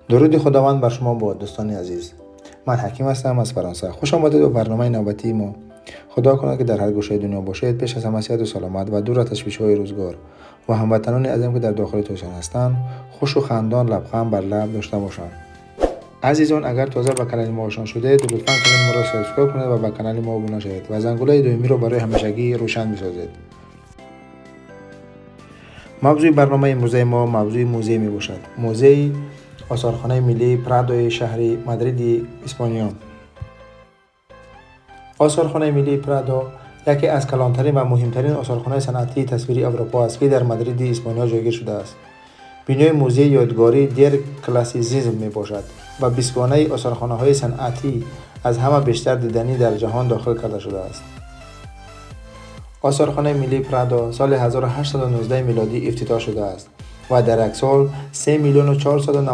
Дуруди Худованд бар шумо бод, дӯстони азиз. Ман Ҳаким ҳастам аз Фаронса. Хуш омадед ба барномаи навбатии мо. Худо кунад, ки дар ҳар гӯшаи дунё бошед, пеш аз ҳама сиҳату саломат ва дур аз ташвишҳои рӯзгор ва ҳамватанони азизам, ки дар дохили Тоҷикистон ҳастанд, хушу хандон, лабханд бар лаб дошта бошанд. Азизон, агар тоза ба канали мо ошно шудед, лутфан канали моро subscribe кунед ва ба канали мо обуна шавед ва зангулаи доимиро барои ҳамешагӣ рӯшан бисозед. Мавзӯи барномаи имрӯзаи мо мавзӯи музей мебошад, музеи осорхонаи миллии Прадои шаҳри Мадриди Испониё. Осорхонаи миллии Прадо яке аз калонтарин ва муҳимтарин осорхонаи санъатии тасвирии Аврупо аст, ки дар Мадриди Испониё ҷойгир шудааст. Бинои музей ёдгории дерклассицизм мебошад ва бистгонаи осорхонаҳои санъатӣ аз ҳама бештар диданӣ дар ҷаҳон дохил карда шудааст. Осорхонаи миллии Прадо соли 1819 милодӣ ифтитоҳ шудааст ва дар як сол 3 миллиону 4